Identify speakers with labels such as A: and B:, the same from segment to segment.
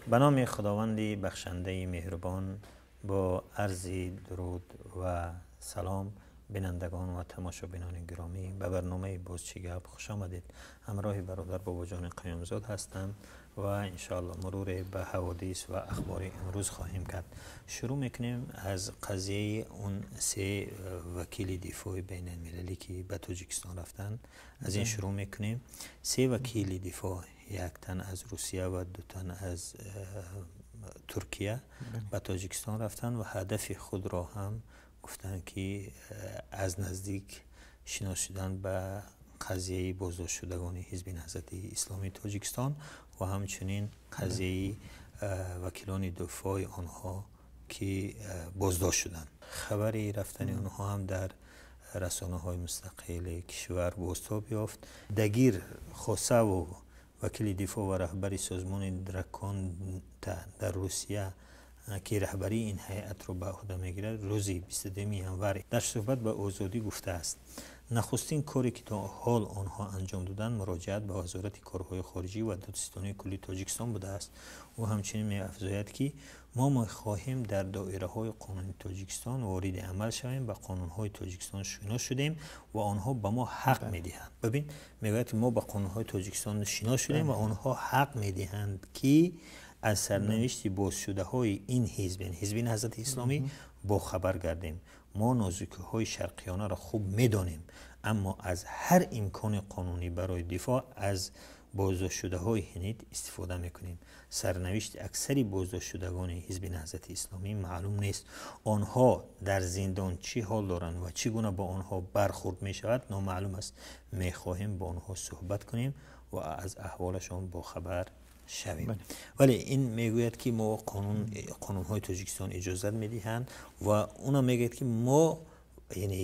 A: Ба номи Худованди бахшандаи меҳрубон, бо арзи дуруд ва салом, бинандагон ва тамошобинони гиромӣ, ба барномаи «Боз чӣ гап» хуш омадед. Ҳамроҳи бародар Бобоҷон Қаюмзод ҳастам ва иншоаллоҳ муруре ба ҳаводис ва ахбори имрӯз хоҳем кард. Шурӯъ мекунем аз қазияи он се вакили дифои байналмилалӣ, ки ба Тоҷикистон рафтанд. Аз ин шурӯъ мекунем. Се вакили дифоъ, як тан аз Русия ва ду тан аз Туркия, ба Тоҷикистон рафтанд ва ҳадафи худро ҳам гуфтанд, ки аз наздик шинос шудан ба қазияи боздоштшудагони Ҳизби Наҳзати Исломии Тоҷикистон ва ҳамчунин қазияи вакилони дифои онҳо, ки боздошт шуданд. Хабари рафтани онҳо ҳам дар расонаҳои мустақили кишвар бозтоб ёфт. Дагир Хосавов, вакили дифоъ ва раҳбари созмони Драконта дар Русия, ки раҳбарии ин ҳайатро ба ӯҳда мегирад, рӯзи 22 январ дар суҳбат ба Озодӣ гуфтааст: нахустин коре, ки то ҳол онҳо анҷом доданд, муроҷиат ба Вазорати корҳои хориҷӣ ва Додситонии кулли Тоҷикистон будааст. Ӯ ҳамчунин меафзояд, ки мо мехоҳем дар доираҳои қонуни Тоҷикистон вориди амал шавем, ба қонунҳои Тоҷикистон шинос шудем ва онҳо ба мо ҳақ медиҳанд. Бибин, мегӯяд, ки мо ба қонунҳои Тоҷикистон шинос шудем ва онҳо ҳақ медиҳанд, ки аз сарнавишти бозшудаҳои ин ҳизб, яъне Ҳизби Наҳзати Исломӣ, бохабар гардем. Мо нозукиҳои шарқиёнаро хуб медонем, аммо аз ҳар имкони қонунӣ барои дифоъ аз боздоштшудаҳои ҳинит истифода мекунем. Сарнавишти аксари боздоштшудагони Ҳизби Наҳзати Исломӣ маълум нест. Онҳо дар зиндон чӣ ҳол доранд ва чӣ гуна бо онҳо бархӯрд мешавад, номаълум аст. Мехоҳем бо онҳо суҳбат кунем ва аз аҳволашон бохабар шавем. Вале ин мегӯяд, ки мо қонунҳои Тоҷикистон иҷозат медиҳанд ва уна мегӯяд, ки мо, яъне,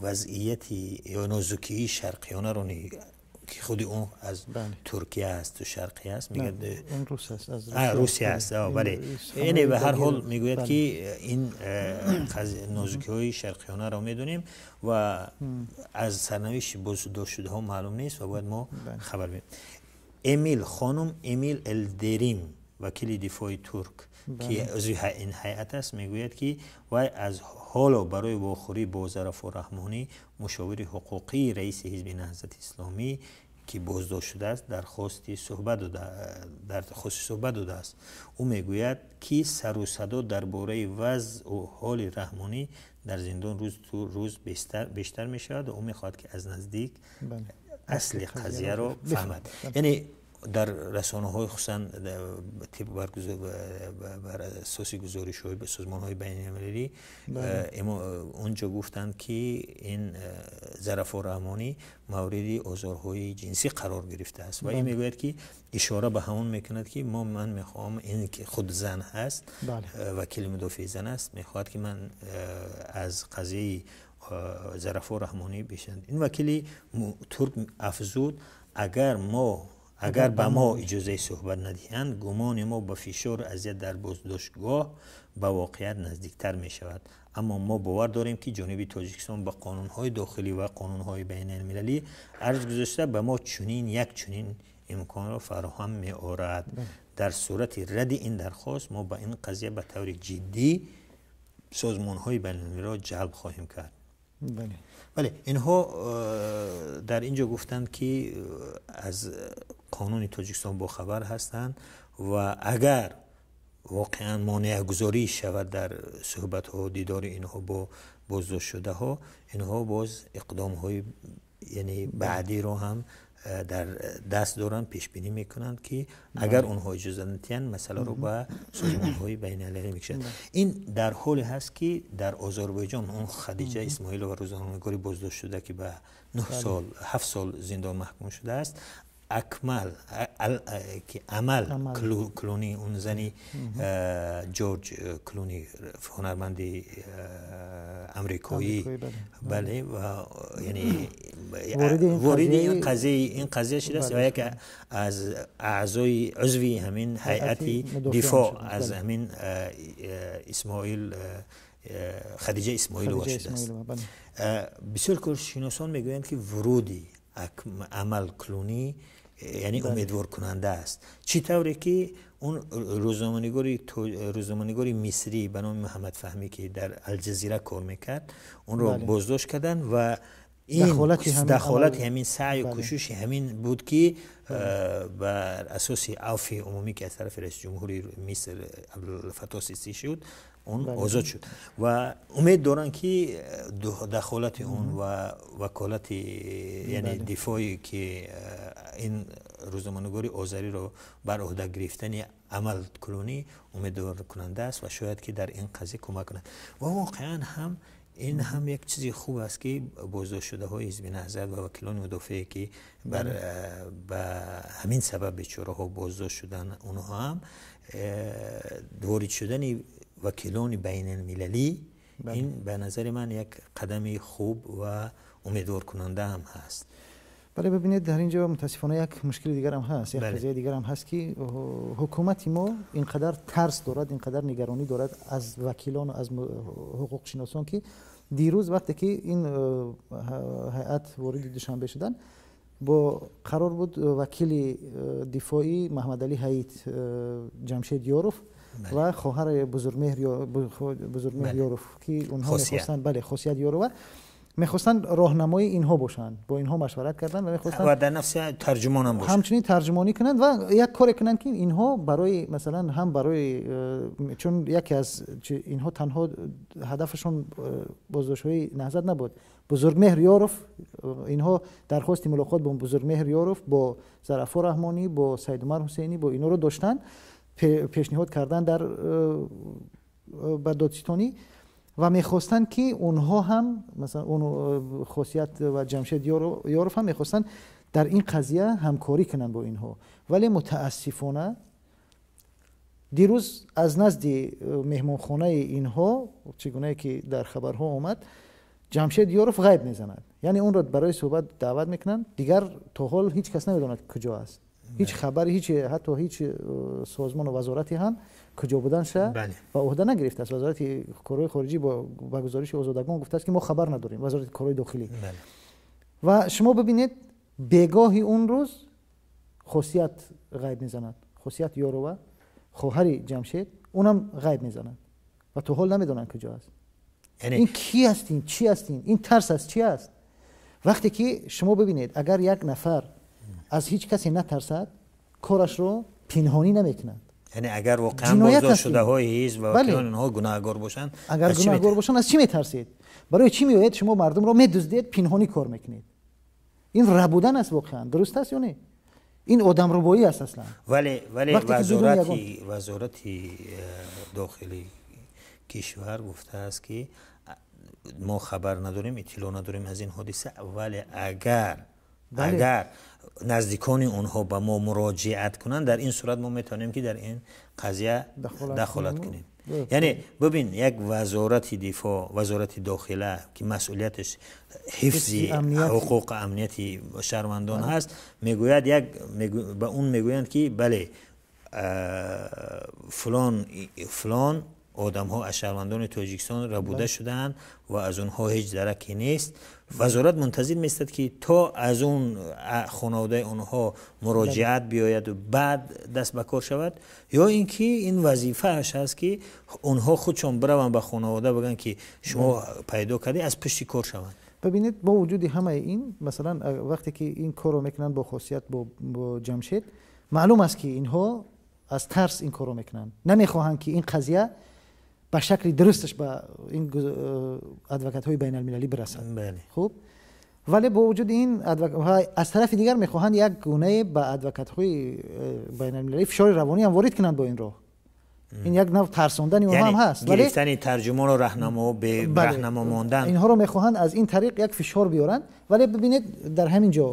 A: вазъияти ё нозукии шарқиёнаро, ки худи он аз Туркия асту шарқӣ аст, мегӯяд. Русия аст, бале. Яъне, ба ҳар ҳол, мегӯяд, ки ин нозукиҳои шарқиёнаро медонем ва аз сарнавишти боздоштшудаҳо маълум нест ва бояд мо хабар бинем. Эмил, хонум Эмил Элдерим, вакили дифои турк, ки узви ин ҳайат аст, мегӯяд, ки вай аз ҳоло барои вохӯрӣ бо Зарафо Раҳмонӣ, мушовири ҳуқуқии раиси Ҳизби Наҳзати Исломӣ, ки боздошт шудааст, дархости суҳбат додааст. Ӯ мегӯяд, ки сару садо дар бораи вазъу ҳоли Раҳмонӣ дар зиндон рӯз то рӯз бештар мешавад ва ӯ мехоҳад, ки аз наздик асли қазияро фаҳмад. Яъне, дар расонаҳои, хусусан бар асоси гузоришҳои созмонҳои байналмилалӣ, онҷо гуфтанд, ки ин Зарафо Раҳмонӣ мавриди озорҳои ҷинсӣ қарор гирифтааст ва ин мегӯяд, ки ишора ба ҳамон мекунад, ки мо, ман мехоҳам, ин ки худ зан ҳаст, вакили мудофии зан аст, мехоҳад, ки ман аз қазияи Зарафо Раҳмонӣ бишанд. Ин вакили турк афзуд: агар ба мо иҷозаи суҳбат надиҳанд, гумони мо ба фишору азият дар боздоштгоҳ ба воқеият наздиктар мешавад. Аммо мо бовар дорем, ки ҷониби Тоҷикистон ба қонунҳои дохилӣ ва қонунҳои байналмилалӣ арҷ гузошта, ба мо чунин як чунин имконро фароҳам меорад. Дар сурати радди ин дархост, мо ба ин қазия ба таври ҷиддӣ созмонҳои байналмилалиро ҷалб хоҳем кард. Бале, инҳо дар ин ҷо гуфтанд, ки аз қонуни Тоҷикистон бохабар ҳастанд ва агар воқеан монеагузорӣ шавад дар суҳбатҳо, дидори инҳо бо боздоштшудаҳо, инҳо боз иқдомҳои, яъне, баъдиро ҳам дар даст доранд, пешбинӣ мекунанд, ки агар онҳо иҷоза надиҳанд, масъаларо ба созмонҳои байналмилалӣ мекашанд. Ин дар ҳоле ҳаст, ки дар Озарбойҷон он Хадиҷа Исмоилова, рӯзноманигори боздоштшуда, ки ба 9 сол, 7 сол зиндон маҳкум шудааст, Акмал, ки Амал Клуни, он зани Ҷорҷ Клуни, ҳунарманди амрикоӣ, бале, ва яъне вориди ин қазия шудааст ва яке аз аъзои, узви ҳамин ҳайати дифоъ аз ҳамин Исмоил, Хадиҷа Исмоилова шудааст. Бисёр коршиносон мегӯянд, ки вуруди Амал Клунӣ Яъне умедворкунанда аст. Чӣ тавре ки он рӯзноманигори мисрӣ ба номи Муҳаммад Фаҳмӣ, ки дар Алҷазира кор мекард, онро боздошт карданд ва ин дахолати ҳамин саъю кӯшиши ҳамин буд, ки бар асоси афви умумӣ, ки аз тарафи раиси ҷумҳури Миср Абдулфаттоҳ Сисӣ шуд, он озод шуд. Ва умед доранд, ки дахолати он ва ваколати, яъне дифоъе, ки ин рӯзноманигори озариро бар уҳда гирифтани амал кунунӣ умедворкунанда аст ва шояд ки дар ин қазия кӯмак кунад. Ва воқеан ҳам ин ҳам як чизи хуб аст, ки боздоштшудаҳои ҳизби Наҳзат ва вакилони мудофие, ки ба ҳамин сабаб бечораҳо боздошт шуданд, онҳо ҳам ворид шудани вакилони байналмилалӣ, ин ба назари ман як қадами хуб ва умедворкунанда ҳам ҳаст.
B: Бале, бибинед, дар ин ҷо мутаассифона як мушкили дигар ҳам ҳаст, як қазияи дигар ҳам ҳаст, ки ҳукумати мо ин қадар тарс дорад, ин қадар нигаронӣ дорад аз вакилон, аз ҳуқуқшиносон, ки дирӯз вақте ки ин ҳайат вориди Душанбе шуданд, бо қарор буд вакили дифоӣ Маҳмадалӣ Ҳаид, Ҷамшед Ёров ва хоҳари Бузургмеҳр Ёров, ки онҳо мехостанд, бале, Хосият Ёрова, мехостанд роҳнамои инҳо бошанд, бо инҳо машварат карданд ва мехостанд
A: ва дар нафси тарҷумон ҳам бошанд,
B: ҳамчунин тарҷумонӣ кунанд ва як коре кунанд, ки инҳо барои, масалан, ҳам барои, чун яке аз инҳо танҳо ҳадафашон боздоштҳои Наҳзат набуд. Бузургмеҳр Ёров, инҳо дархости мулоқот бо Бузургмеҳр Ёров, бо Зарафо Раҳмонӣ, бо Саидумар Ҳусейнӣ, бо инҳоро доштанд, пешниҳод карданд дар ба додситонӣ ва мехостанд, ки онҳо ҳам, масалан, он Хосият ва Ҷамшед Ёров ҳам мехостанд дар ин қазия ҳамкорӣ кунанд бо инҳо. Вале мутаассифона дирӯз аз назди меҳмонхонаи инҳо, чӣ гунае ки дар хабарҳо омад, Ҷамшед Ёров ғайб мезанад. Яъне онро барои суҳбат даъват мекунанд, дигар то ҳол ҳеҷ кас намедонад, куҷо аст. Ҳеҷ хабаре, ҳеҷ, ҳатто ҳеҷ созмону вазорате ҳам куҷо буданша ба уҳда нагирифтааст. Вазорати корҳои хориҷӣ ба гузориши Озодагон гуфтааст, ки мо хабар надорем, вазорати корҳои дохилӣ. Ва шумо бибинед, бегоҳи он рӯз Хосият ғайб мезанад, Хосият Ёрова, хоҳари Ҷамшед, унам ғайб мезанад ва то ҳол намедонанд, куҷо аст. Ин ки аст, ин чӣ аст, ин тарс аст, чӣ аст? Вақте ки шумо бибинед, агар як нафар аз ҳеҷ касе натарсад, корашро пинҳонӣ намекунад.
A: Яъне агар воқеан боздоштшудаҳои ҳизб ва вакилони онҳо гунаҳгор бошанд,
B: агар гунаҳгор бошанд, аз чӣ метарсед? Барои чӣ меоед, шумо мардумро медуздед, пинҳонӣ кор мекунед? Ин рабудан аст воқеан, дуруст аст ё не? Ин одамрубоӣ аст аслан.
A: Вале вазорати дохилии кишвар гуфтааст, ки мо хабар надорем, иттилоъ надорем аз ин ҳодиса, вале агар наздикони онҳо ба мо муроҷиат кунанд, дар ин сурат мо метавонем, ки дар ин қазия дахолат кунем. Яъне бибин, як вазорати дифоъ, вазорати дохила, ки масъулияташ ҳифзи ҳуқуқ, амнияти шаҳрвандон ҳаст, мегӯяд, як ба он мегӯянд, ки бале, фалон фалон одамҳо аз шаҳрвандони Тоҷикистон рабуда шудаанд ва аз онҳо ҳеҷ дараке нест. Вазорат мунтазир меистад, ки то аз он хонаводаи онҳо муроҷиат биёяду баъд даст ба кор шавад, ё ин ки ин вазифааш ҳаст, ки онҳо худшон бираванд ба хонавода, бигӯянд, ки шумо пайдо кардед, аз пушти кор шаванд?
B: Бибинед, бо вуҷуди ҳамаи ин, масалан, вақте ки ин корро мекунанд бо Хосият, бо Ҷамшед, маълум аст, ки инҳо аз тарс ин корро мекунанд, намехоҳанд, ки ин қазия ба шакли дурусташ ба ин адвокатҳои байналмилалӣ бирасад. Хуб, вале бо вуҷуди ин, аз тарафи дигар мехоҳанд як гунае ба адвокатҳои байналмилалӣ фишори равонӣ ҳам ворид кунанд бо ин роҳ. Ин як нав тарсондани онҳо ҳам ҳаст.
A: Гирифтани тарҷумону раҳнамо, раҳнамо мондан.
B: Инҳоро мехоҳанд аз ин тариқ як фишор биёранд. Вале бибинед, дар ҳамин ҷо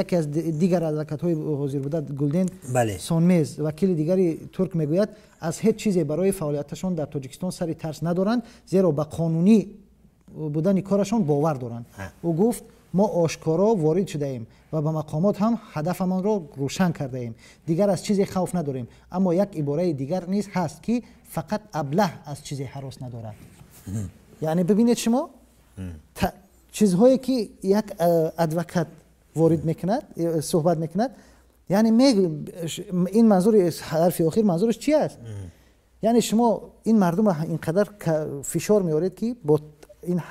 B: яке аз дигар адвокатҳои ҳозир буда, Гулден Сонмез, вакили дигари турк, мегӯяд, аз ҳеҷ чизе барои фаъолияташон дар Тоҷикистон сари тарс надоранд, зеро ба қонунӣ будани корашон бовар доранд. Ӯ гуфт: «Мо ошкоро ворид шудаем ва ба мақомот ҳам ҳадафамонро рӯшан кардаем. Дигар аз чизе хавф надорем. Аммо як ибораи дигар низ ҳаст, ки фақат аблаҳ аз чизе ҳарос надорад». Яъне бибинед шумо, чизҳое ки як адвокат ворид мекунад, суҳбат мекунад, яъне ин манзури ҳарфи охир манзураш чи аст? Яъне шумо ин мардумро инқадар фишор меоред, ки бо ин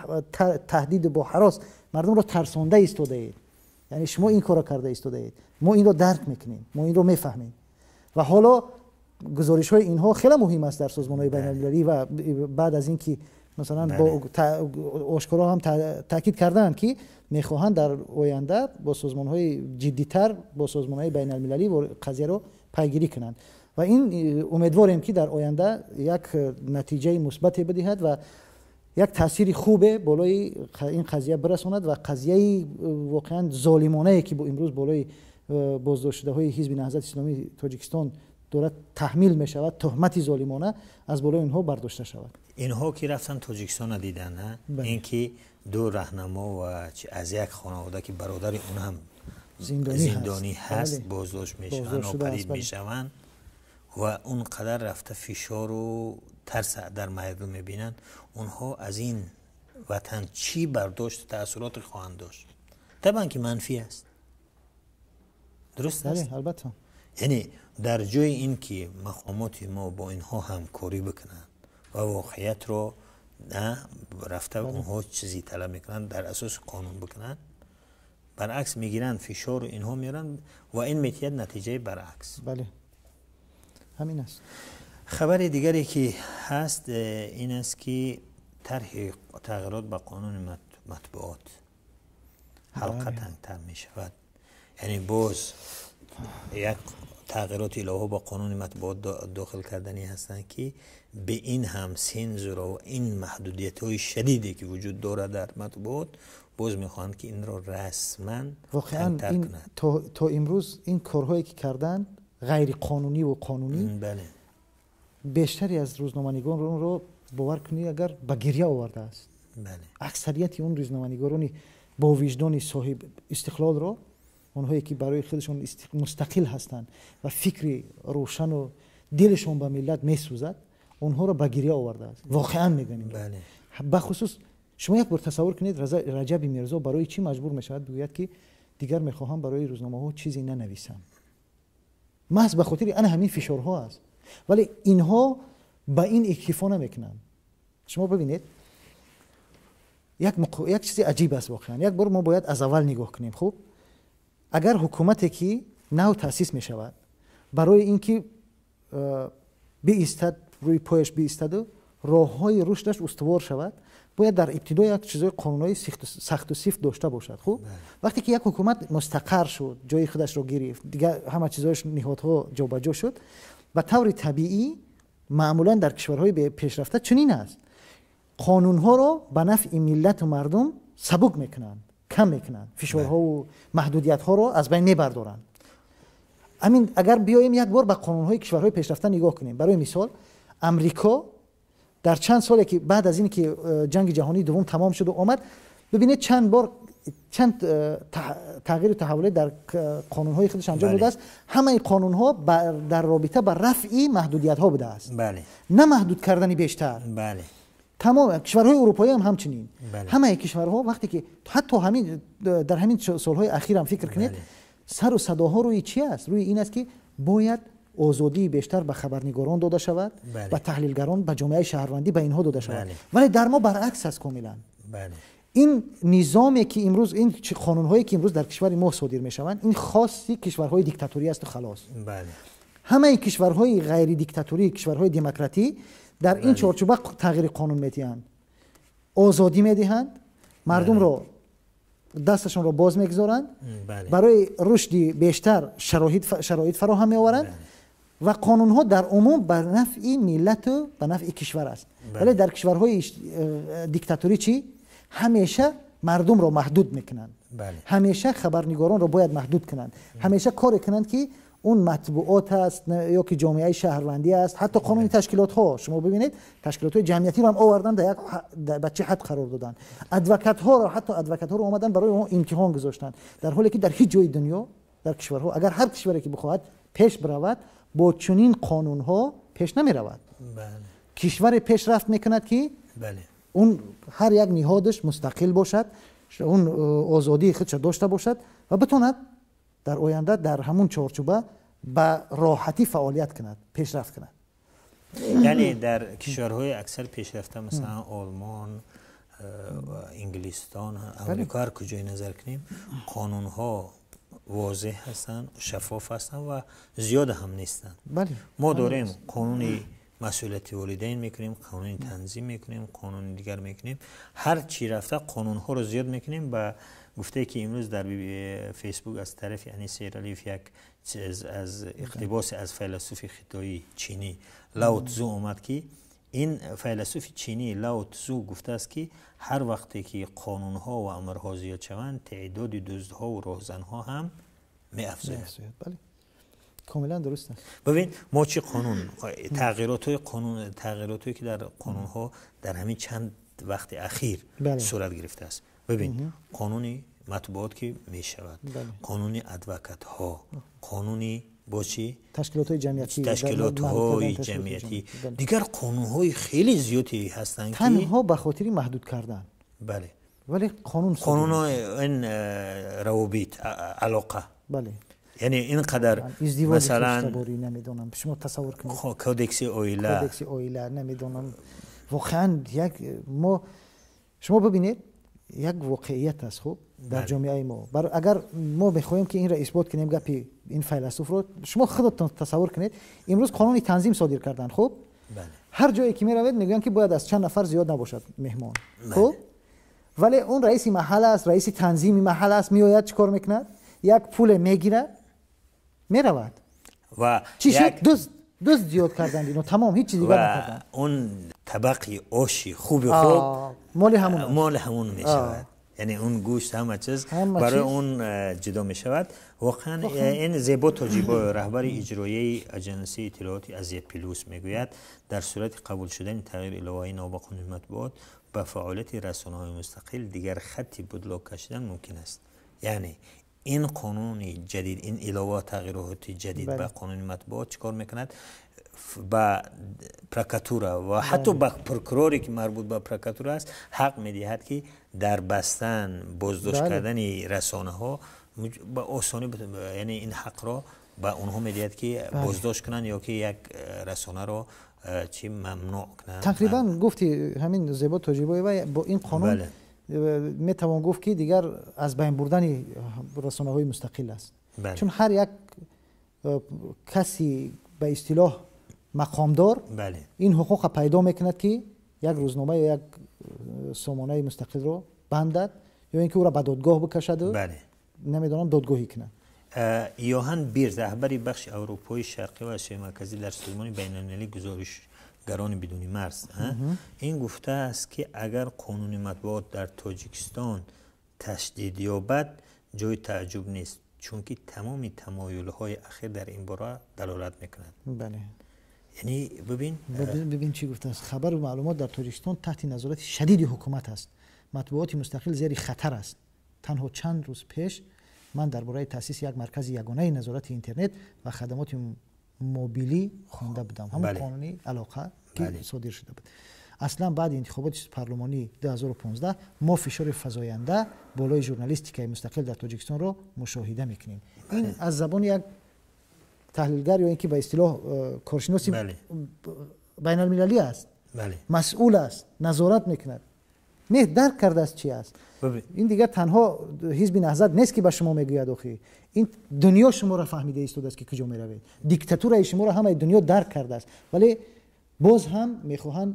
B: таҳдиду бо ҳарос мардумро тарсонда истодаед. Яъне шумо ин корро карда истодаед, мо инро дарк мекунем, мо инро мефаҳмем. Ва ҳоло гузоришҳои инҳо хеле муҳим аст дар созмонҳои байналмилалӣ ва баъд аз ин ки масалан ошкоро ҳам таъкид кардаанд, ки мехоҳанд дар оянда бо созмонҳои ҷиддитар, бо созмонҳои байналмилалӣ қазияро пайгирӣ кунанд. Ва ин умедворем, ки дар оянда як натиҷаи мусбате бидиҳад ва як таъсири хубе болои ин қазия бирасонад ва қазияи воқеан золимонае, ки имрӯз болои боздоштшудаҳои Ҳизби Наҳзати Исломии Тоҷикистон дорад таҳмил мешавад, туҳмати золимона аз болои онҳо бардошта шавад.
A: Инҳо ки рафтан Тоҷикистона дидан, ин ки ду раҳнамо ва аз як хонавода, ки бародари он ҳам зиндонӣ ҳаст, боздошт мешаванд, нопадид мешаванд ва он қадар рафта фишору тарс дар мардум мебинанд, онҳо аз ин ватан чӣ бардошт, таассуроте хоҳанд дошт? Табъан ки манфӣ аст, дуруст аст?
B: Албатта.
A: Яъне дар ҷои ин ки мақомоти мо бо инҳо ҳамкорӣ бикунанд ва воқеиятро рафта онҳо чизе талаб мекунанд, дар асоси қонун бикунанд, баръакс мегиранд, фишору инҳо меоранд ва ин метиҳад натиҷаи баръакс.
B: Бале, ҳамин аст.
A: Хабари дигаре ки ҳаст ин аст, ки тарҳи тағйирот ба қонуни матбуот ҳалқа тангтар мешавад. Яъне боз як тағйироти иловаҳо ба қонуни матбуот дохил карданӣ ҳастанд, ки ба ин ҳам сензура ва ин маҳдудиятҳои шадиде, ки вуҷуд дорад дар матбуот, боз мехоҳанд, ки инро расман
B: воқеан то имрӯз ин корҳое, ки карданд, ғайриқонуниву қонунӣ, бештаре аз рӯзноманигоронро, бовар кунед, агар ба гирья овардааст. Аксарияти он рӯзноманигорони бо виҷдони соҳиб истиқлолро, онҳое, ки барои худашон мустақил ҳастанд ва фикри рӯшану дилашон ба миллат месӯзад, онҳоро ба гирья овардааст, воқеан мегӯем. Бахусус шумо як бор тасаввур кунед, Раҷаби Мирзо барои чӣ маҷбур мешавад бигӯяд, ки дигар мехоҳам барои рӯзномаҳо чизе нанависам? Маҳз ба хотири ана ҳамин фишорҳо аст. Вале инҳо ба ин иктифо намекунанд. Шумо бибинед, як чизи аҷиб аст воқеан. Як бор мо бояд аз аввал нигоҳ кунем. Хуб, агар ҳукумате, ки нав таъсис мешавад, барои ин ки биистад, рӯи пояш биистаду роҳҳои рушдаш устувор шавад, бояд дар ибтидо як чизои қонунҳои сахту сифт дошта бошад. Хуб, вақте ки як ҳукумат мустақар шуд, ҷои худашро гирифт, дигар ҳама чизояш, ниҳодҳо ҷобаҷо шуд, ба таври табиӣ, маъмулан дар кишварҳои пешрафта чунин аст, қонунҳоро ба нафъи миллату мардум сабук мекунанд, кам мекунанд, фишорҳову маҳдудиятҳоро аз байн мебардоранд. Амин агар биёем, як бор ба қонунҳои кишварҳои пешрафта нигоҳ кунем, барои мисол Амрико дар чанд соле, ки баъд аз ин ки Ҷанги Ҷаҳонии Дуввум тамом шуду омад, бибинед, чанд бор чанд тағйиру таҳаввулот дар қонунҳои худаш анҷом додааст. Ҳамаи қонунҳо дар робита ба рафъи маҳдудиятҳо будааст, на маҳдуд кардани бештар. Тамом кишварҳои урупоӣ ҳам ҳамчунин. Ҳамаи кишварҳо вақте ки ҳатто ҳамин дар ҳамин солҳои ахирам фикр кунед, сару садоҳо рӯи чи аст? Рӯи ин аст, ки бояд озодии бештар ба хабарнигорон дода шавад, ба таҳлилгарон, ба ҷомеаи шаҳрвандӣ, ба инҳо дода шавад. Вале дар мо баръакс аст комилан. Ин низоме, ки имрӯз, ин қонунҳое, ки имрӯз дар кишвари мо содир мешаванд, ин хоси кишварҳои диктаторӣ асту халос. Ҳамаи кишварҳои ғайридиктаторӣ, кишварҳои демократӣ дар ин чорчӯба тағйири қонун медиҳанд, озодӣ медиҳанд, мардумро дасташонро боз мегузоранд, барои рушди бештар шароит фароҳам меоваранд ва қонунҳо дар умум ба нафъи миллату ба нафъи кишвар аст. Вале дар кишварҳои диктаторӣ чӣ? Ҳамеша мардумро маҳдуд мекунанд, ҳамеша хабарнигоронро бояд маҳдуд кунанд, ҳамеша коре кунанд, ки он матбуот аст ё ки ҷомеаи шаҳрвандӣ аст, ҳатто қонуни ташкилотҳо, шумо бибинед, ташкилотҳои ҷамъиятиро ҳам овардан, дар як ба чӣ ҳад қарор доданд. Адвокатҳоро, ҳатто адвокатҳоро омадан барои онҳо имтиҳон гузоштанд, дар ҳоле ки дар ҳеҷ ҷои дунё, дар кишварҳо, агар ҳар кишваре ки бихоҳад пеш биравад, бо чунин қонунҳо пеш намеравад. Кишваре пешрафт мекунад, ки он ҳар як ниҳодаш мустақил бошад. Он озодии худша дошта бошад ва битонад дар оянда дар ҳамун чорчӯба ба роҳатӣ фаъолият кунад, пешрафт кунад.
A: Яъне дар кишварҳои аксар пешрафта, масалан Олмон, Инглистон, Амрико, ҳар куҷое назар кунем, қонунҳо возеҳ ҳастанд, шаффоф ҳастанд ва зиёд ҳам нестанд. Мо дорем қонуни масъулияти волидайн мекунем, қонуни танзим мекунем, қонуни дигар мекунем, ҳар чӣ рафта қонунҳоро зиёд мекунем. Ба гуфтае ки имрӯз дар Фейсбук аз тарафи Анис Сералиев як чиз аз иқтибосе аз файласуфи хитоӣ чинӣ Лао Цзу омад, ки ин файласуфи чинӣ Лао Цзу гуфтааст, ки ҳар вақте ки қонунҳо ва амрҳо зиёд шаванд, теъдоди дуздҳо ва роҳзанҳо ҳам меафзояд.
B: Комилан дуруст аст.
A: Бибин, мо чӣ қонун, тағйиротҳои қонун, тағйиротҳое ки дар қонунҳо дар ҳамин чанд вақти ахир сурат гирифтааст. Бибин, қонуни матбуот ки мешавад, қонуни адвокатҳо, қонуни бо чӣ
B: ташкилотҳои ҷамъиятӣ,
A: ташкилотҳои ҷамъиятӣ, дигар қонунҳои хеле зиёде ҳастанд, ки
B: танҳо ба хотири маҳдуд кардан.
A: Бале.
B: Вале қонун
A: қонунҳои ин равобит, алоқа.
B: Бале.
A: Яъне ин қадар
B: масалан намедонам, шумо тасаввур кунед,
A: кодекси оила,
B: кодекси оила, намедонам, воқеан як мо, шумо бибинед, як воқеият аст. Хуб, дар ҷомеаи мо, агар мо мехоҳем ки инро исбот кунем, гапи ин файласуфро, шумо худатон тасаввур кунед, имрӯз қонуни танзим содир карданд. Хуб, ҳар ҷое ки меравед, мегӯянд ки бояд аз чанд нафар зиёд набошад меҳмон. Хуб, вале он раиси маҳал аст, раиси танзими маҳал аст, меояд, чӣ кор мекунад? Як пуле мегирад, меравад.
A: Ва
B: чӣ шуд? Дузд зиёд карданд ино, тамом, ҳеҷ чиз дигар накарданд.
A: Он табақи оши хуби хуб
B: моли ҳамун,
A: моли ҳамун мешавад, яъне он гӯшт, ҳама чиз барои он ҷудо мешавад. Воқеан ин Зебо Тоҷибоев, раҳбари иҷроияи аҷансии иттилооти Азия Плюс, мегӯяд, дар сурати қабул шудани тағйири иловаи нав ба қонуни матбуот ба фаъолияти расонаҳои мустақил дигар хатти будлоқ кашидан мумкин аст. Яъне ин қонуни ҷадид, ин илова тағйироти ҷадид ба қонуни матбуот чӣ кор мекунад? Ба прокуратура ва ҳатто ба прокуроре ки марбут ба прокуратура аст ҳақ медиҳад, ки дар бастан, боздошт кардани расонаҳо ба осонӣ, яъне ин ҳақро ба онҳо медиҳад, ки боздошт кунанд ё ки як расонаро чӣ мамнӯъ кунанд.
B: Тақрибан гуфти ҳамин Зебо Тоҷибоева, бо ин қонун метавон гуфт, ки дигар аз байн бурдани расонаҳои мустақил аст, чун ҳар як каси ба истилоҳ мақомдор ин ҳуқуқа пайдо мекунад, ки як рӯзнома ё як сомонаи мустақилро бандад ё ин ки ӯро ба додгоҳ бикашаду, намедонам, додгоҳӣ кунад.
A: Йоҳан Бир, раҳбари бахши Аврупои Шарқӣ ва Осиёи Марказӣ дар Созмони байналмилалии гузоришгарони бидуни марз, ин гуфтааст, ки агар қонуни матбуот дар Тоҷикистон ташдид ёбад, ҷои тааҷҷуб нест, чунки тамоми тамоюлҳои ахир дар ин бора далолат мекунад. Яъне бибин,
B: бибин чӣ гуфтааст: хабару маълумот дар Тоҷикистон таҳти назорати шадиди ҳукумат аст, матбуоти мустақил зери хатар аст. Танҳо чанд рӯз пеш ман дар бораи таъсиси як маркази ягонаи назорати интернет ва хадамоти мобилӣ хонда будам, ҳамон қонуни алоқа ки содир шуда буд. Аслан баъди интихоботи парлумонии 2015 мо фишори фазоянда болои журналистикаи мустақил дар Тоҷикистонро мушоҳида мекунем. Ин аз забони як таҳлилгар ё ин ки ба истилоҳ коршиноси байналмилалӣ аст, масъул аст, назорат мекунад, не, дарк кардааст чи аст. Ин дигар танҳо ҳизби Наҳзат нест, ки ба шумо мегӯяд, охи ин дунё шуморо фаҳмида истодааст, ки куҷо меравед. Диктатураи шуморо ҳамаи дунё дарк кардааст, вале боз ҳам мехоҳанд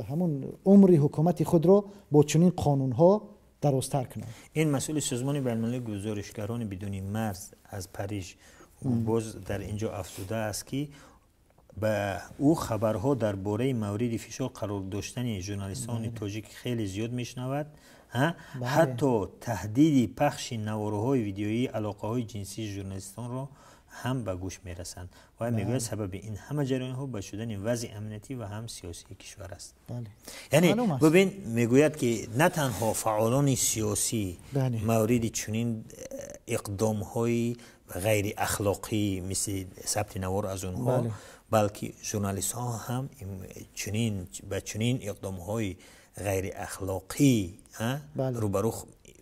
B: ҳамун умри ҳукумати худро бо чунин қонунҳо дарозтар кунанд.
A: Ин масъули Созмони байналмилалии гузоришгарони бидуни марз аз Париж боз дар ин ҷо афзудааст, ки ба ӯ хабарҳо дар бораи мавриди фишор қарор доштани журналистони тоҷик хеле зиёд мешунавад, ҳатто таҳдиди пахши наворҳои видеоии алоқаҳои ҷинсии журналистонро ҳам ба гӯш мерасанд. Ва мегӯяд, сабаби ин ҳама ҷараёнҳо ба шудани вазъи амниятӣ ва ҳам сиёсии кишвар аст. Яъне бибин, мегӯяд, ки на танҳо фаъолони сиёсӣ мавриди чунин иқдомҳои ғайриахлоқӣ мисли сабти навор аз онҳо, балки журналистҳо ҳам чунин ба чунин иқдомҳои ғайриахлоқӣ рӯбарӯ.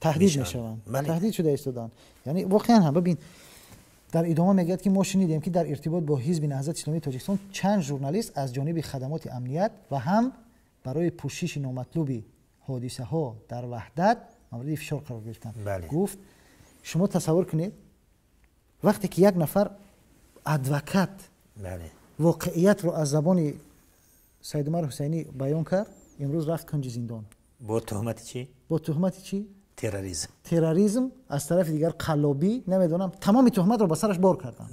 B: таҳдид мешаванд, таҳдид шуда истоданд. Яъне воқеан ҳам бибин, дар идома мегӯяд ки мо шунидем ки дар иртибот бо ҳизби Наҳзати Исломии Тоҷикистон чанд журналист аз ҷониби хадамоти амният ва ҳам барои пӯшиши номатлуби ҳодисаҳо дар Ваҳдат мавриди фишор қарор гирифтанд. Гуфт шумо тасаввур кунед вақте ки як нафар адвокат воқеиятро аз забони Саид Умар Ҳусайнӣ баён кард, имрӯз рафт кунҷи зиндон.
A: Бо туҳмати чӣ?
B: Бо туҳмати чӣ?
A: Терроризм.
B: Терроризм, аз тарафи дигар қаллобӣ, намедонам, тамоми туҳматро ба сараш бор карданд.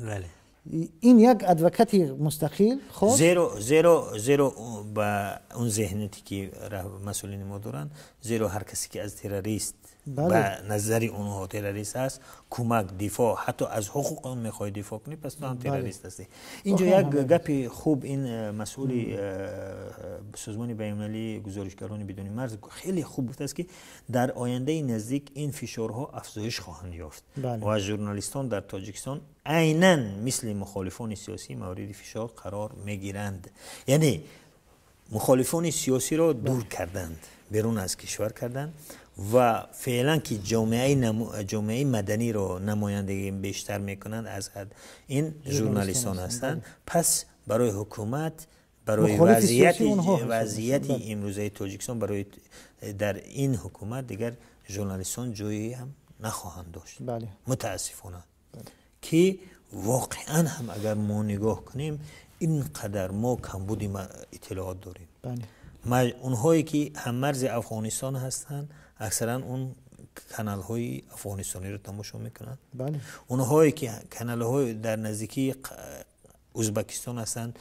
B: Ин як адвокати мустақил хост.
A: Зеро ба он зеҳнияте ки масъулини мо доранд, зеро ҳар касе ки аз террорист ба назари онҳо террорист аст, кӯмак, дифоъ, ҳатто аз ҳуқуқи он мехоҳӣ дифоъ кунӣ, пас ту ҳам террорист ҳастӣ. Инҷо як гапи хуб ин масъули созмони байналмилалии гузоришгарони бидуни марз хеле хуб гуфтааст ки дар ояндаи наздик ин фишорҳо афзоиш хоҳанд ёфт ва журналистон дар Тоҷикистон айнан мисли мухолифони сиёсӣ мавриди фишор қарор мегиранд. Яъне мухолифони сиёсиро дур карданд, берун аз кишвар карданд ва феълан ки ҷомеаи маданиро намояндагӣ бештар мекунанд аз ҳад ин журналистон ҳастанд. Пас барои ҳукумат, барои вазъияти имрӯзаи Тоҷикистон, барои дар ин ҳукумат дигар журналистон ҷойе ҳам нахоҳанд дошт. Мутаассифона ки воқеан ҳам агар мо нигоҳ кунем, ин қадар мо камбуди иттилоот дорем. Онҳое ки ҳаммарзи Афғонистон ҳастанд, аксаран он каналҳои афғонистониро тамошо мекунанд. Онҳое ки каналҳои дар наздикии Ӯзбекистон ҳастанд,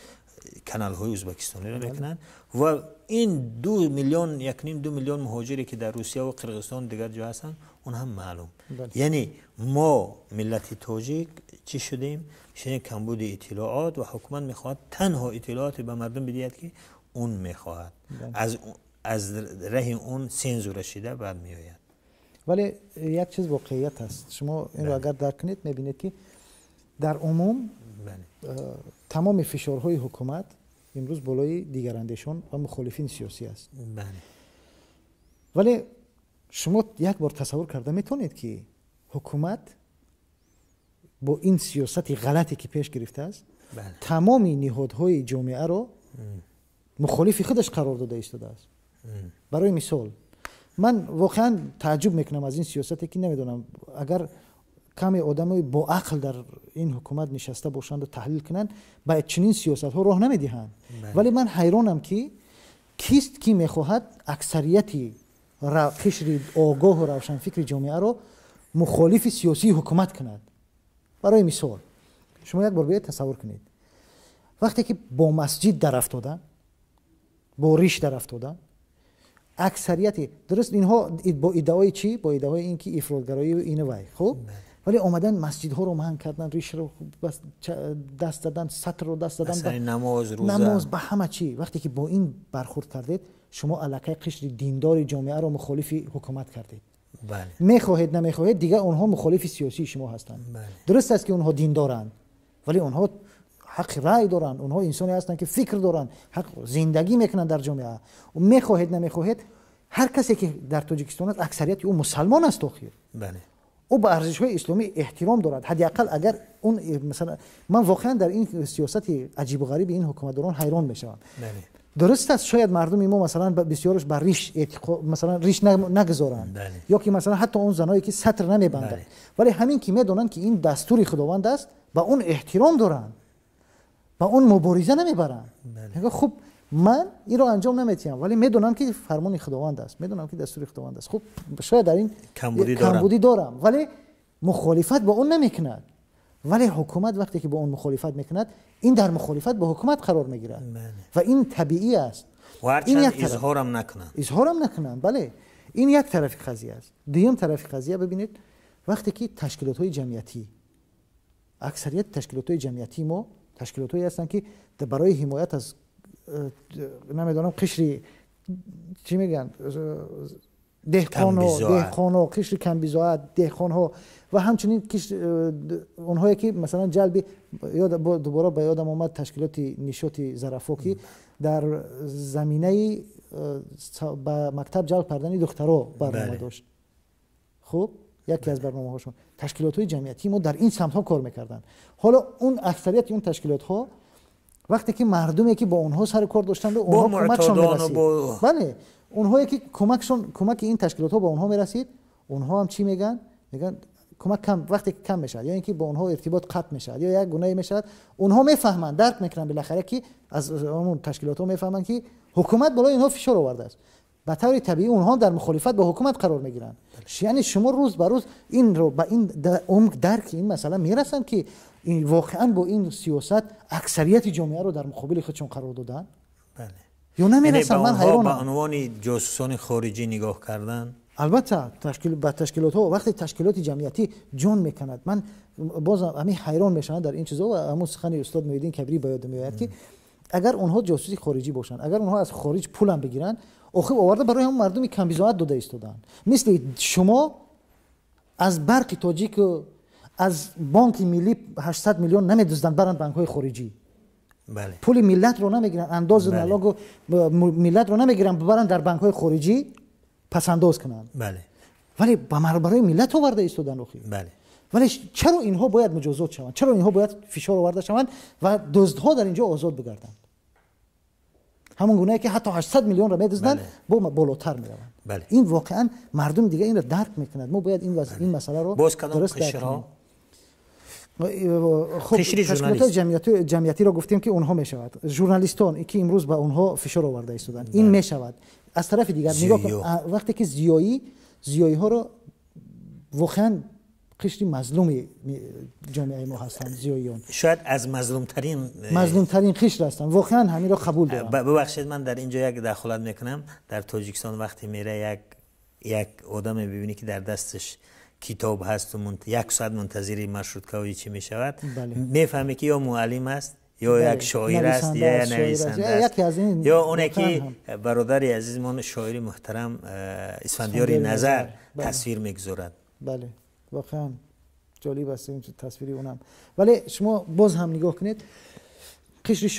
A: каналҳои ӯзбекистониро мекунанд. Ва ин 2 миллион, 1.5-2 миллион муҳоҷире ки дар Русия ва Қирғизистон дигар ҷо ҳастанд, он ҳам маълум. Яъне мо миллати тоҷик чӣ шудем? Шудем камбуди иттилоот ва ҳукумат мехоҳад танҳо иттилооте ба мардум бидиҳад ки он мехоҳад. Аз раҳи он сензура шида баъд меояд.
B: Вале як чиз воқеият аст. Шумо инро агар дарк кунед, мебинед ки дар умум тамоми фишорҳои ҳукумат имрӯз болои дигарандешон ва мухолифини сиёсӣ аст. Вале шумо як бор тасаввур карда метавонед ки ҳукумат бо ин сиёсати ғалате ки пеш гирифтааст, тамоми ниҳодҳои ҷомеаро мухолифи худаш қарор дода истодааст. Барои мисол, ман воқеан тааҷҷуб мекунам аз ин сиёсате ки намедонам, агар каме одамои бо ақл дар ин ҳукумат нишаста бошанду таҳлил кунанд, ба чунин сиёсатҳо роҳ намедиҳанд. Вале ман ҳайронам ки кист ки мехоҳад аксарияти қишри огоҳу равшанфикри ҷомеаро мухолифи сиёсии ҳукумат кунад. Барои мисол, шумо як бор биёед тасаввур кунед, вақте ки бо масҷид дарафтоданд, бо риш дарафтоданд, аксарияти дуруст инҳо бо иддаои чӣ? Бо иддаои ин ки ифротгароию ину вай, хуб, вале омадан масҷидҳоро маҳн кардан, ришро даст задан, сатрро даст задан, намоз, ба ҳама чӣ. Вақте ки бо ин бархурд кардед, шумо аллакай қишри диндори ҷомеаро мухолифи ҳукумат кардед. Мехоҳед намехоҳед, дигар онҳо мухолифи сиёсии шумо ҳастанд. Дуруст аст ки онҳо диндоранд, вале онҳо ҳаққи рай доранд, онҳо инсоне ҳастанд ки фикр доранд, ҳақ зиндагӣ мекунанд дар ҷомеа. Мехоҳед намехоҳед, ҳар касе ки дар Тоҷикистон аст, аксарияти ӯ мусалмон аст. Охир ӯ ба арзишҳои исломӣ эҳтиром дорад. Ҳадди ақал агар он, масалан, ман воқеан дар ин сиёсати аҷибу ғариби ин ҳукуматдорон ҳайрон мешавам. Дуруст аст, шояд мардуми мо масалан бисёраш ба риш масалан риш нагузоранд, ё ки масалан ҳатто он заное ки сатр намебанданд, вале ҳамин ки медонанд ки ин дастури Худованд аст, ба он эҳтиром доранд, ба он мубориза намебаранд. Хуб, ман инро анҷом наметиҳам, вале медонам ки фармони Худованд аст, медонам ки дастури Худованд аст. Хуб, шояд дар ин камбудӣ дорам, вале мухолифат бо он намекунад. Вале ҳукумат вақте ки бо он мухолифат мекунад, ин дар мухолифат бо ҳукумат қарор мегирад ва ин табиӣ аст.
A: Изҳорам накунанд,
B: изҳорам накунанд. Бале, ин як тарафи қазия аст. Дуюм тарафи қазия, бибинед, вақте ки ташкилотҳои ҷамъиятӣ, аксарияти ташкилотҳои ҷамъиятии мо ташкилотҳое ҳастанд ки барои ҳимоят аз намедонам қишри чӣ мегӯянд, деҳқоно, қишри камбизоат, деҳқонҳо ва ҳамчунин онҳое ки масалан ҷалби, дубора ба ёдам омад ташкилоти Нишоти Зарафо ки дар заминаи ба мактаб ҷалб кардани духтаро барнома дошт. Хуб, яке аз барномаҳошон ташкилотҳои ҷамъиятии мо дар ин самтҳо кор мекарданд. Ҳоло он аксарияти он ташкилотҳо вақте ки мардуме ки бо онҳо сари кор доштанд, онҳо кӯмакшон мерасид, бале, онҳое ки кӯмаки ин ташкилотҳо ба онҳо мерасид, онҳо ҳам чӣ мегӯянд? Мегӯянд кӯмак кам, вақте ки кам мешавад ё ин ки бо онҳо иртибот қатъ мешавад ё як гунае мешавад, онҳо мефаҳманд, дарк мекунанд билахара ки аз он ташкилотҳо мефаҳманд ки ҳукумат болои инҳо фишор овардааст. Ба таври табиӣ онҳо дар мухолифат бо ҳукумат қарор мегиранд. Яъне шумо рӯз ба рӯз инро ба ин умқ дарки ин масъала мерасанд ки воқеан бо ин сиёсат аксарияти ҷомеаро дар муқобили худшон қарор доданд. Ё намерасанд? Ман ҳайронам.
A: Ба унвони ҷосусони хориҷӣ нигоҳ кардан.
B: Албатта ба ташкилотҳо вақте ташкилоти ҷамъиятӣ ҷон мекунад, ман боз ҳамин ҳайрон мешавам дар ин чизо ва ҳамун сухани устод Муҳиддин Кабирӣ ба ёдам меояд ки агар онҳо ҷосуси хориҷӣ бошанд, агар онҳо аз хориҷ пулам бигиранд, охир оварда барои ҳамон мардуми камбизоат дода истоданд. Мисли шумо аз барқи тоҷик, аз бонки миллӣ 800 миллион намедузданд, баранд банкҳои хориҷӣ. Пули миллатро намегиранд, андози налогу миллатро намегиранд, бибаранд дар банкҳои хориҷӣ пасандоз кунанд. Вале барои миллат оварда истоданд охир. Вале чаро инҳо бояд муҷозот шаванд? Чаро инҳо бояд фишор оварда шаванд ва дуздҳо дар инҷо озод бигарданд? Ҳамон гунае ки ҳатто 800 миллионро медузданд, бо болотар мераванд. Ин воқеан мардум дига инро дарк мекунад. Мо бояд ин масъаларо дуруст дарк кунем. Хуб, ташкилотҳои ҷамъиятиро гуфтем ки онҳо мешавад. Журналистон ки имрӯз ба онҳо фишор оварда истоданд, ин мешавад. Аз тарафи дигар нигоҳ кун, вақте ки зиёиҳоро воқеан қишри мазлуми ҷомеаи мо ҳастанд, зиёиён
A: шояд аз мазлумтарин
B: қишр ҳастанд. Воқеан ҳаминро қабул дорам.
A: Бибахшед, ман дар инҷо як дахолат мекунам. Дар Тоҷикистон вақте мера як одаме бибинӣ ки дар дасташ китоб ҳаст ва як соат мунтазири маршруткаҳои чӣ мешавад, мефаҳмӣ ки ё муаллим аст, ё як шоир аст, ё як нависанда аст, ё оне ки бародари азизмон шоири муҳтарам Исфандиёри Назар тасвир мегузорад.
B: Бале, воқеан ҷолиб аст ин тасвири онам. Вале шумо боз ҳам нигоҳ кунед, қишри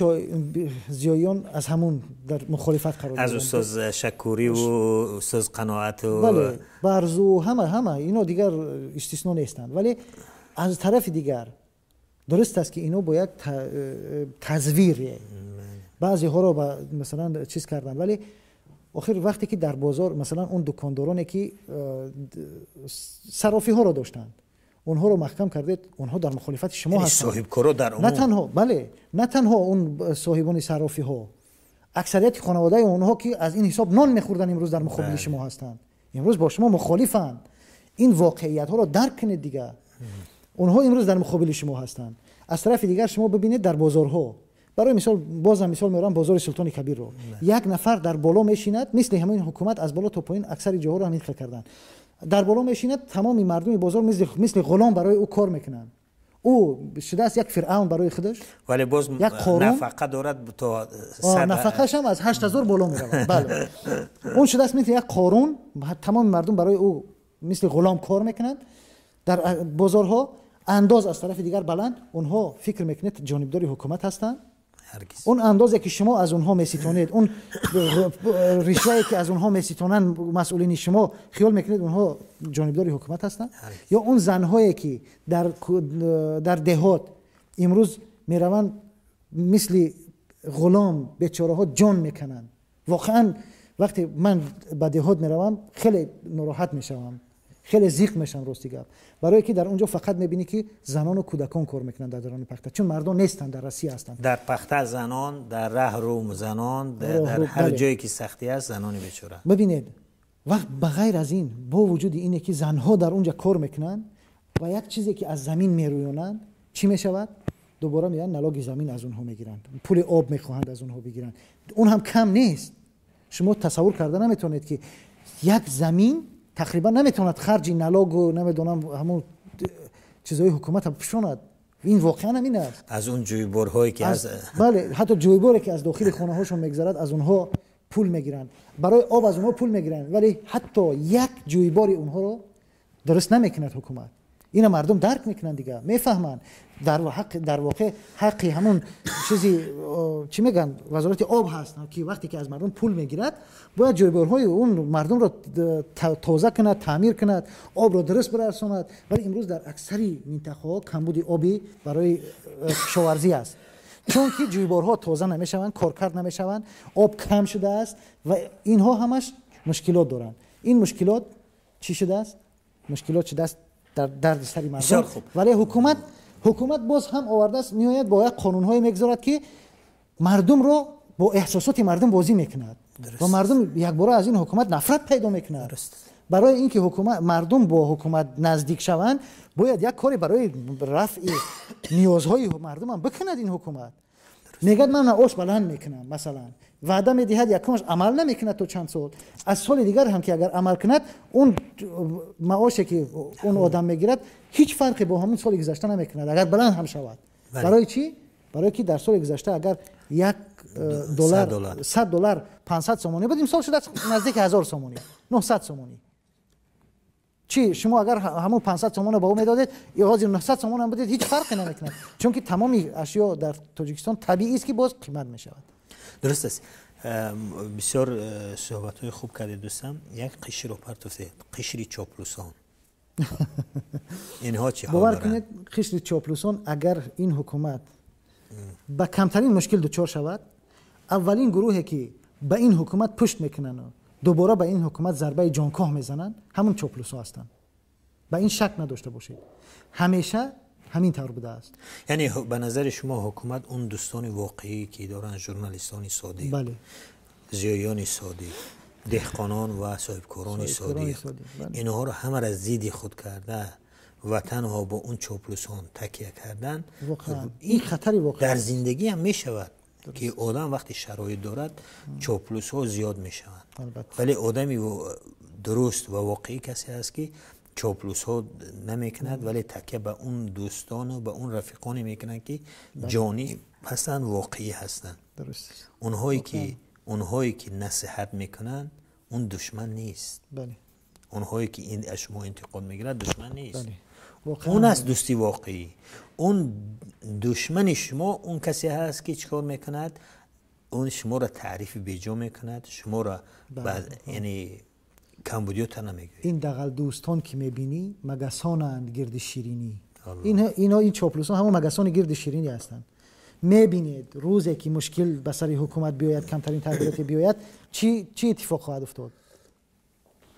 B: зиёиён аз ҳамун дар мухолифат қарор
A: аз устоз Шакурӣ ва устоз Қаноат
B: бале, Барзу, ҳама ино дигар истисно нестанд. Вале аз тарафи дигар дуруст аст ки ино бо як тазвир баъзеҳоро масалан чиз карданд, вале охир вақте ки дар бозор масалан он дукондороне ки сарофиҳоро доштанд, онҳоро маҳкам кардед, онҳо дар мухолифати шумо ҳастанд.
A: Соҳибкоро дар умум.
B: На танҳо, бале, на танҳо он соҳибони сарофиҳо, аксарияти хонаводаи онҳо ки аз ин ҳисоб нон мехӯрданд имрӯз дар муқобили шумо ҳастанд, имрӯз бо шумо мухолифанд. Ин воқеиятҳоро дарк кунед дигар. Онҳо имрӯз дар муқобили шумо ҳастанд. Аз тарафи дигар шумо бибинед дар бозорҳо, барои мисол бозам мисол меорам бозори Султони Кабирро, як нафар дар боло мешинад, мисли ҳамин ҳукумат аз боло то поин аксари ҷоҳоро ҳамин хел карданд. Дар боло мешинад, тамоми мардуми бозор мисли ғулом барои ӯ кор мекунанд. Ӯ шудааст як фиръавн барои худаш,
A: вале боз нафақа дорад то
B: нафақааш ҳам аз 8000 боло меравад. Бале, он шудааст мисли як қорун, тамоми мардум барои ӯ мисли ғулом кор мекунанд дар бозорҳо. Андоз аз тарафи дигар баланд, онҳо фикр мекунед ҷонибдори ҳукумат ҳастанд. Он андозе ки шумо аз онҳо меситонед, он ришвае ки аз онҳо меситонанд масъулини шумо, хиёл мекунед онҳо ҷонибдори ҳукумат ҳастанд? Ё он занҳое ки дар деҳот имрӯз мераванд мисли ғулом бечораҳо ҷон мекунанд. Воқеан вақте ман ба деҳот меравам хеле нороҳат мешавам, хеле зиқ мешавам, рости гап, барое ки дар он ҷо фақат мебинӣ ки занону кӯдакон кор мекунанд дар дарони пахта, чун мардон нестанд, дар Россия ҳастанд.
A: Дар пахта занон, дар раҳру занон, дар ҳар ҷое ки сахтӣ аст занони бечора.
B: Бибинед, вақт ба ғайр аз ин, бо вуҷуди ине ки занҳо дар он ҷо кор мекунанд ва як чизе ки аз замин мерӯёнанд, чӣ мешавад? Дубора меянд налоги замин аз онҳо мегиранд, пули об мехоҳанд аз онҳо бигиранд. Он ҳам кам нест. Шумо тасаввур карда наметавонед ки як замин тақрибан наметавонад харҷи налогу намедонам ҳамон чизҳои ҳукуматро пӯшонад. Ин воқеан ҳамин аст.
A: Аз он ҷӯйборҳое ки аз
B: бале, ҳатто ҷӯйборе ки аз дохили хонаҳошон мегузарад аз онҳо пул мегиранд, барои об аз онҳо пул мегиранд, вале ҳатто як ҷӯйбори онҳоро дуруст намекунад ҳукумат. Ина мардум дарк мекунанд, дига мефаҳманд. Дар воқеъ ҳаққи ҳамун чизи, чӣ мегӯянд, вазорати об ҳаст, ки вақте ки аз мардум пул мегирад, бояд ҷойборҳои он мардумро тоза кунад, таъмир кунад, обро дуруст бирасонад. Вале имрӯз дар аксари минтақаҳо камбуди обӣ барои кишоварзӣ аст, чунки ҷӯйборҳо тоза намешаванд, коркард намешаванд, об кам шудааст ва инҳо ҳамаш мушкилот доранд. Ин мушкилот чӣ шудааст? Мушкилот шудааст дар дарди сари мардум. Вале ҳукумат боз ҳам овардааст, меояд бо як қонунҳое мегузорад, ки мардумро бо эҳсосоти мардум бозӣ мекунад ва мардум якбора аз ин ҳукумат нафрат пайдо мекунад. Барои ин ки мардум бо ҳукумат наздик шаванд, бояд як коре барои рафъи ниёзҳои мардумам бикунад ин ҳукумат. Мегӯяд, ман маош баланд мекунам, масалан, ваъда медиҳад, якумаш амал намекунад то чанд сол. Аз соли дигар ҳам ки агар амал кунад, он маоше ки он одам мегирад, ҳеҷ фарқе бо ҳамон соли гузашта намекунад, агар баланд ҳам шавад. Барои чӣ? Барои ки дар соли гузашта агар як доллар, 100 доллар 500 сомонӣ буд, имсол шудааст наздики 1000 сомонӣ, 900 сомонӣ. Чӣ, шумо агар ҳамон 500 сомонро ба ӯ медодед, ҳозир 900 сомон ҳам будед, ҳеҷ фарқе намекунад, чунки тамоми ашё дар Тоҷикистон табиист, ки боз қимат мешавад.
A: Дуруст аст. Бисёр суҳбатҳои хуб кардед, дӯстам. Як қишрро партофтед, қишри чоплусон. Инҳо чӣ?
B: Бовар кунед, қишри чоплусон, агар ин ҳукумат ба камтарин мушкил дучор шавад, аввалин гурӯҳе ки ба ин ҳукумат пушт мекунанд, дубора ба ин ҳукумат зарбаи ҷонкоҳ мезананд, ҳамун чоплусҳо ҳастанд. Ба ин шак надошта бошед, ҳамеша ҳамин тавр будааст.
A: Яъне, ба назари шумо, ҳукумат он дӯстони воқеӣ ки доранд, журналистони содиқ, зиёиёни содиқ, деҳқонон ва соҳибкорони содиқ, инҳоро ҳамаро зидди худ карда ва танҳо бо он чоплусон такя кардан.
B: Ин хатари воқеъ.
A: Дар зиндагӣ ҳам мешавад, ки одам вақте шароит дорад, чоплусҳо зиёд мешаванд, вале одами дуруст ва воқеӣ касе аст, ки чоплусҳо намекунад, вале такя ба он дӯстону ба он рафиқоне мекунанд, ки ҷонӣ ҳастанд, воқеӣ ҳастанд. Онҳое ки насиҳат мекунанд, он душман нест. Онҳое ки аз шумо интиқод мегирад, душман нест, он аст дӯсти воқеӣ. Он душмани шумо он касе ҳаст, ки чӣ кор мекунад? Он шуморо таърифи беҷо мекунад, шуморо, яъне, камбудиёта намегӯяд.
B: Ин дағалдӯстон ки мебинӣ, магасонанд гирди ширинӣ. Ино, ин чоплусон ҳамон магасони гирди ширинӣ ҳастанд. Мебинед, рӯзе ки мушкил ба сари ҳукумат биёяд, камтарин тағйироте биёяд, чӣ иттифоқ хоҳад уфтод?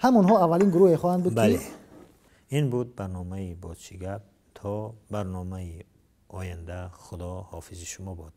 B: Ҳамонҳо аввалин гурӯҳе хоҳанд буд.
A: Бале, ин буд барномаи «Боз чӣ гап». То барномаи оянда, Худо ҳофизи шумо бод.